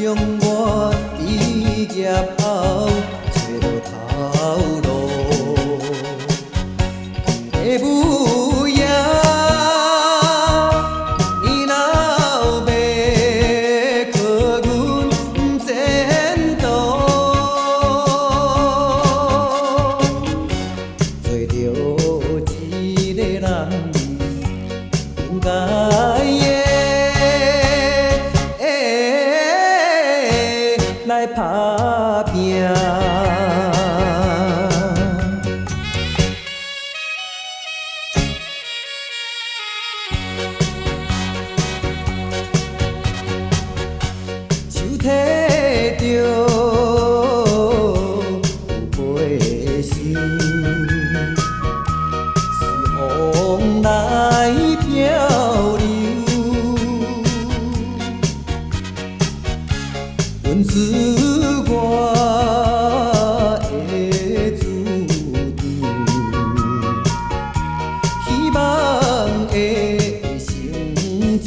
將我畢業後揣無頭路。父母呀，你若欲靠阮前途，做著一个男兒應該的來拍拚。手提著有飛箱，隨風來漂流。阮是我的主張，希望會成就。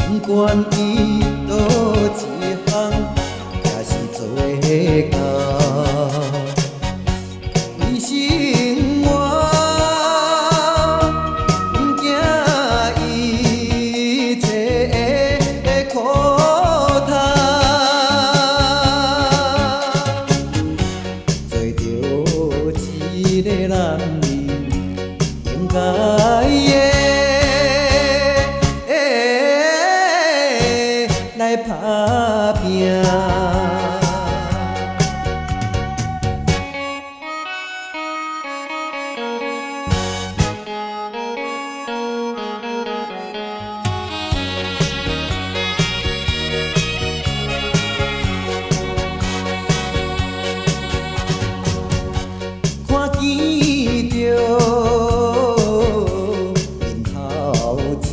不管伊佗一項，也是做會到。為生活，毋驚一切的苦痛。做著一個男兒，應該的來拍拚。看見著面頭前，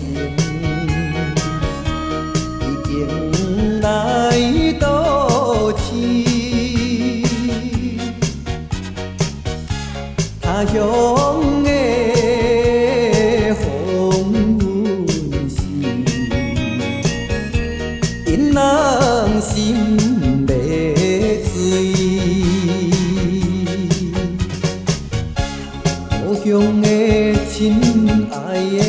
已經來都市，他鄉的黃昏時，引人心欲醉。故鄉的親愛的